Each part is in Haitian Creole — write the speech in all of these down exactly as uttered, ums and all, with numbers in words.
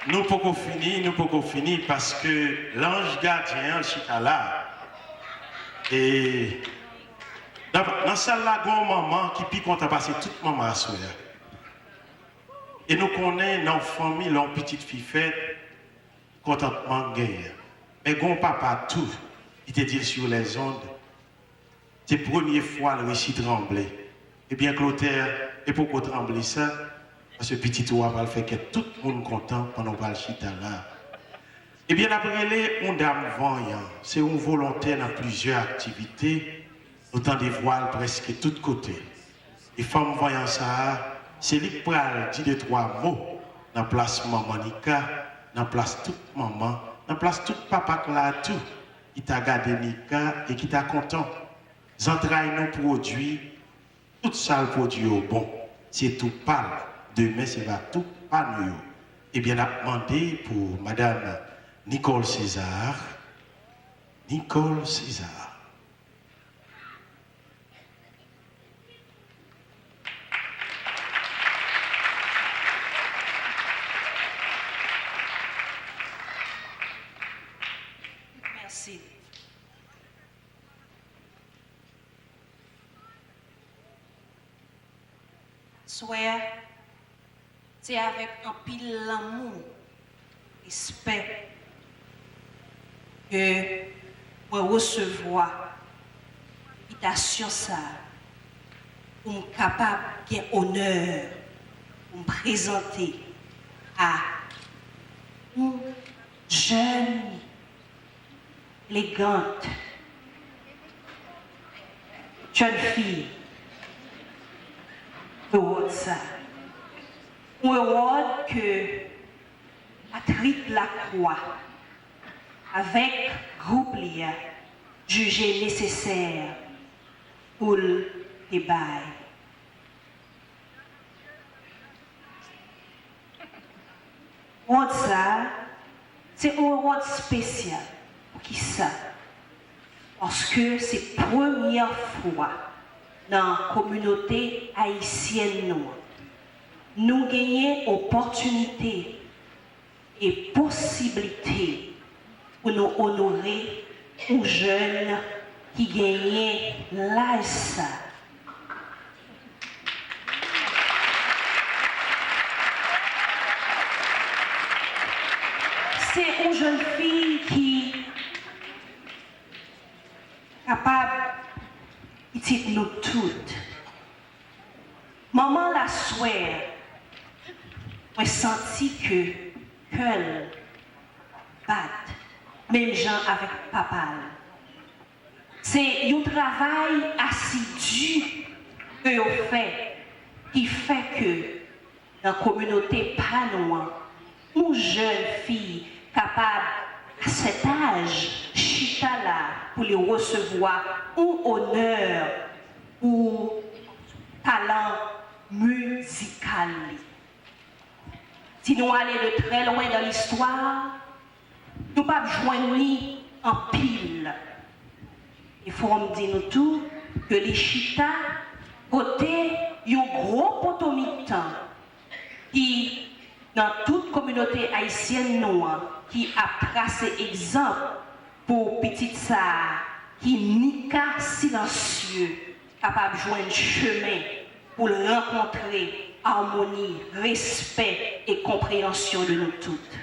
Nou poko fini, nou poko fini, paske lanj gadyen an chita la. E nan, nan sal la, gen yon manman ki pi kontan pase tout manman aswè a. E nou konnen nan yon fanmi, lè yon pitit fi fèt, kontantman genyen. Men gen yon papa tou ki te di l sur les ondes, se premye fwa l resi tranble. Ebyen, Clotaire, e poko tranble sa, paske pitit ou a pral fè kè tout moun kontan pandan w pral chita la. Ebyen, n ap rele yon dam vanyan. Se yon volontè nan plizyè aktivite. Nou tande vwa l prèske tout kote. E fanm vanyan sa a, se li k pral di de twa mo nan plas manman Nika, nan plas tout manman, nan plas tout papa k la tou, ki ta gade Nika e ki ta kontan. Zantray nou pwodui, tout sa l pwodui yo bon. Se tou pa l. Demen, se va tou pa nou yo. Ebyen, n ap mande pou Madam Nicole César. Nicole César. Mèsi. Aswè a, se avèk anpil lanmou, respè ke mwen resevwa envitasyon sa a pou m kapab gen onè pou m prezante a yon jèn elegant, jèn fi, ewòd sa. Yon ewòd ke Patrick Lacroix, avèk gwoup li a, jije nesesè pou l te bay. Ewòd sa a, se yon ewòd espesyal. Poukisa? Paske se premyè fwa nan kominote ayisyèn nou an, nou genyen opòtinite e posiblite pou nou onore yon jèn ki genyen laj sa. Se yon jèn fi ki kapab pitit nou tout. Manman l aswè a, mwen santi ke kè l bat menm jan avèk papa l. Se yon travay asidi ke yo fè ki fè ke nan kominote pa nou an, yon jèn fi kapab, a sèt aj, chita la pou li resevwa yon onè pou talan mizikal li. Si nou ale de trè lwen dan listwa, nou p ap jwenn li anpil. E fò m di nou tou ke li chita kote yon gwo poto mitan ki nan tout kominote ayisyèn nou an, ki ap trase egzanp pou pitit sa a, ki Nika Silencieux, kapab jwenn chemen pou l rankontre amoni, respè e konpreyansyon de nou tout.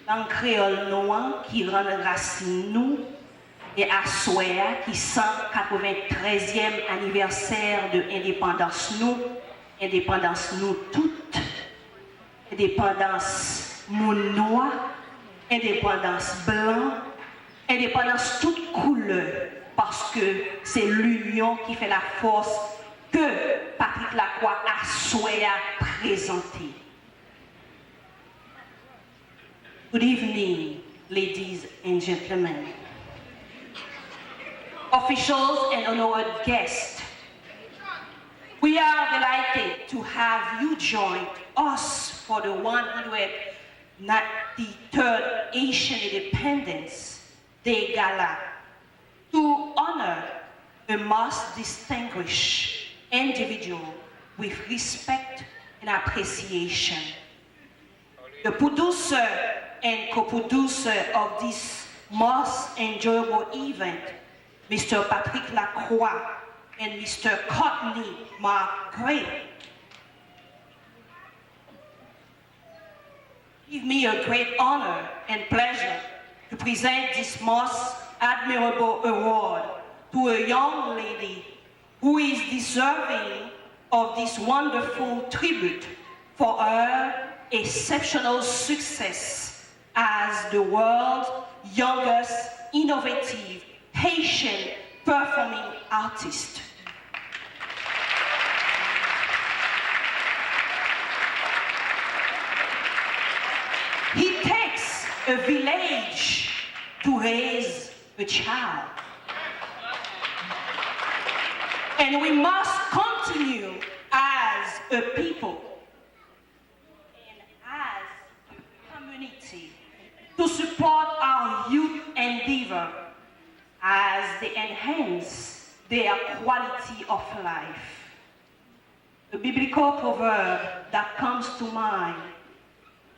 Lang kreyòl nou an ki rann rasin nou, e aswè a ki san katreventrèzyèm anivèsè de endepandans nou, endepandans nou tout, endepandans moun nwa, endepandans blan, endepandans tout koulè, paske se linyon ki fè lafòs ke Patrick Lacroix aswè a prezante. Good evening, ladies and gentlemen, officials and honored guests. We are delighted to have you join us for the one hundred ninety-third Haitian Independence Day Gala to honor the most distinguished individual with respect and appreciation. The producer and co-producer of this most enjoyable event, Mister Patrick Lacroix and Mister Courtney Mark Gray. Give me a great honor and pleasure to present this most admirable award to a young lady who is deserving of this wonderful tribute for her exceptional success as the world's youngest innovative Haitian performing artist. It takes a village to raise a child. And we must continue as a people and as a community to support our youth endeavor as they enhance their quality of life. The biblical proverb that comes to mind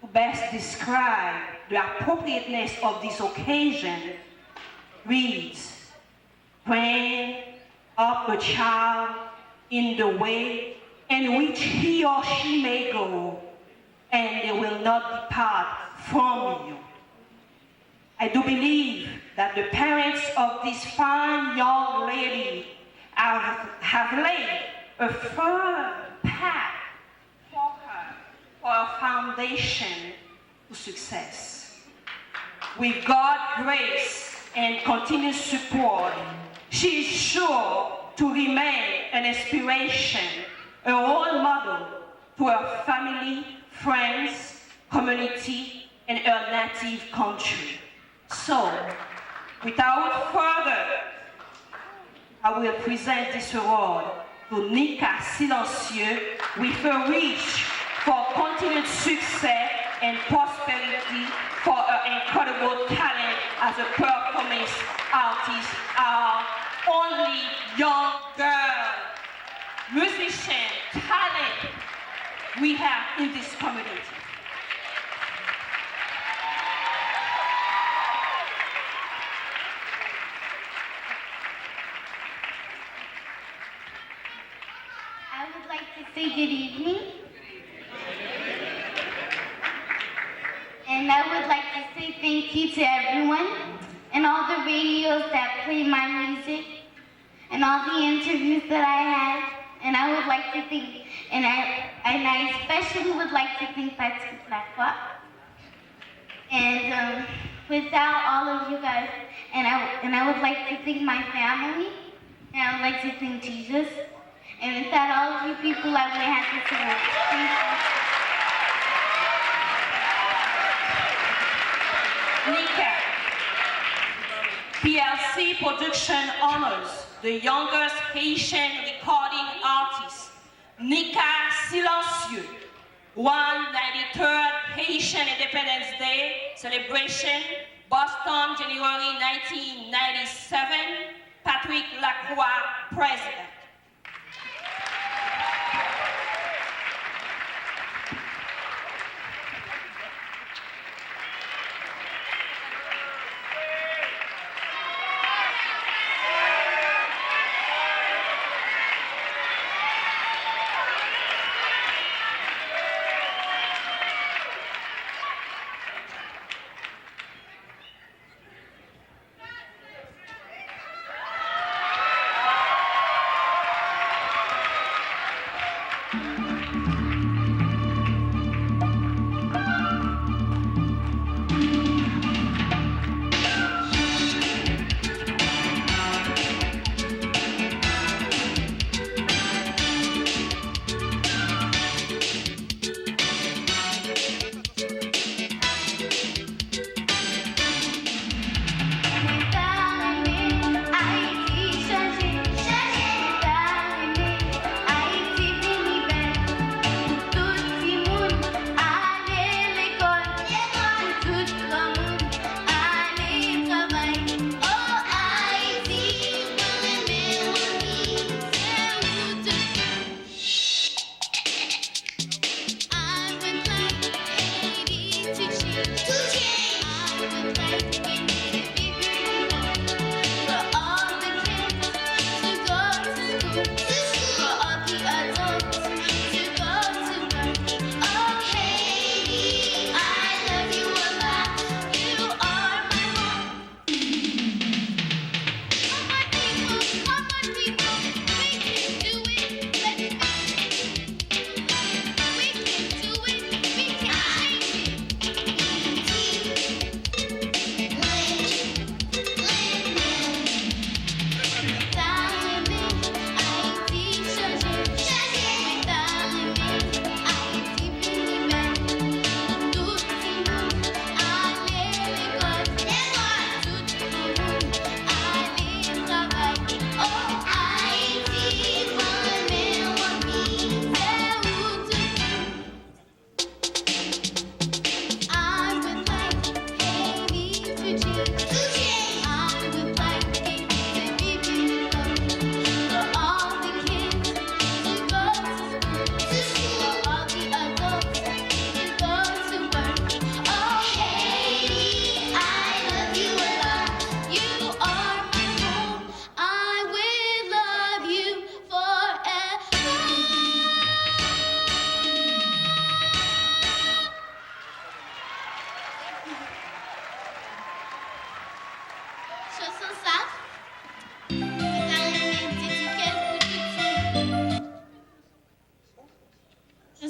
to best describe the appropriateness of this occasion reads, "Bring up a child in the way in which he or she may go, and they will not depart from you." I do believe that the parents of this fine young lady have, have laid a firm path for her, for a foundation to success. With God's grace and continued support, she is sure to remain an inspiration, a role model to her family, friends, community, and her native country. So, without further, I will present this award to Nika Silencieux with a wish for continued success and prosperity for her incredible talent as a performance artist, our only young girl musician talent we have in this community. I would like to say good evening. And I would like to say thank you to everyone and all the radios that play my music and all the interviews that I had. And I would like to thank, and I, and I especially would like to thank Patrick Lacroix. And um, without all of you guys, and I, and I would like to thank my family, and I would like to thank Jesus. And without all of you people, I wouldn't have this award. Thank you. Nika. P L C Production honors the youngest Haitian recording artist, Nika Silencieux. One ninety-third Haitian Independence Day celebration, Boston, January nineteen ninety-seven, Patrick Lacroix, President.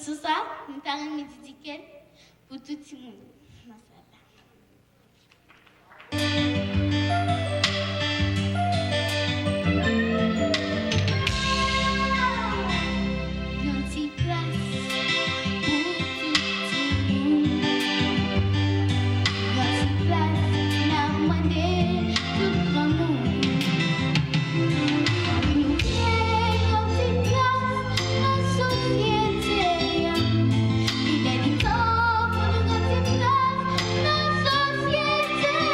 Sou sa, m ta renmen dedike l pou tout timoun nan sal la. Yon ti plas pou tout timoun. Yon ti plas n ap mande tout granmoun. Pou nou kreye yon ti plas nan sosyete a. Li lè li tan pou nou gen ti plas nan sosyete a.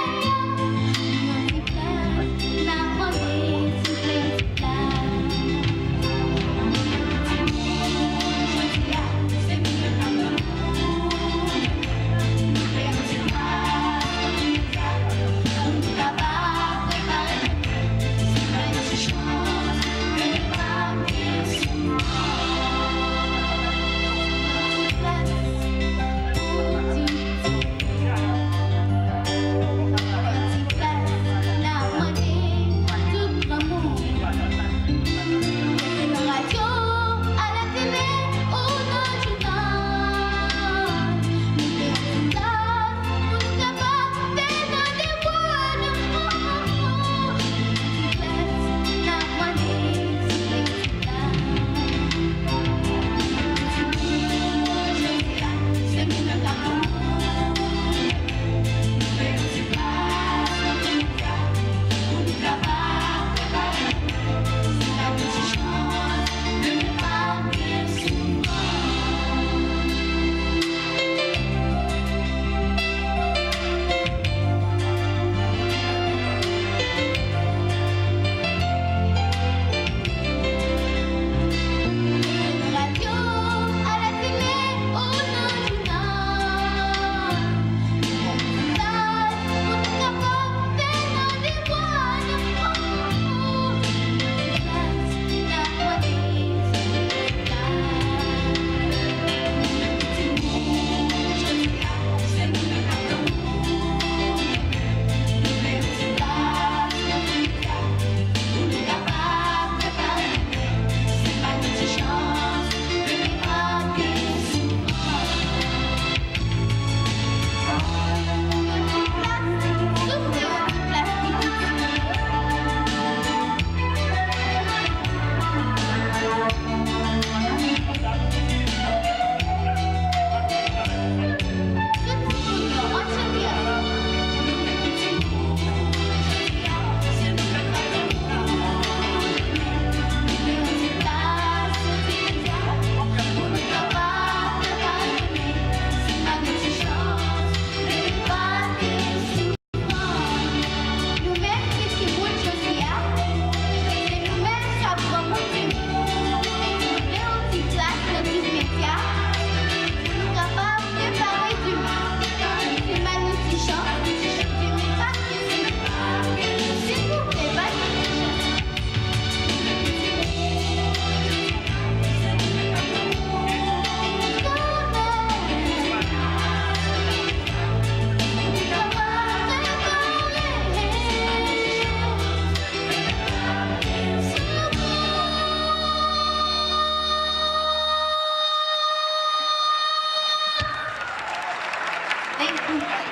Yon ti plas n ap mande, souple, yon ti plas. Jodi a, se nou menm k ap goumen. Nou kreye yon ti plas pou nou kapab prepare. Nou menm ki timoun jodi a, se nou menm k ap granmoun demen. Nou vle yon ti plas nan ti medya pou nou kapab prepare demen. Ti malnitrisyon, demen pa gen sèvis. Silvouplè, pa gen sèvis. Thank you.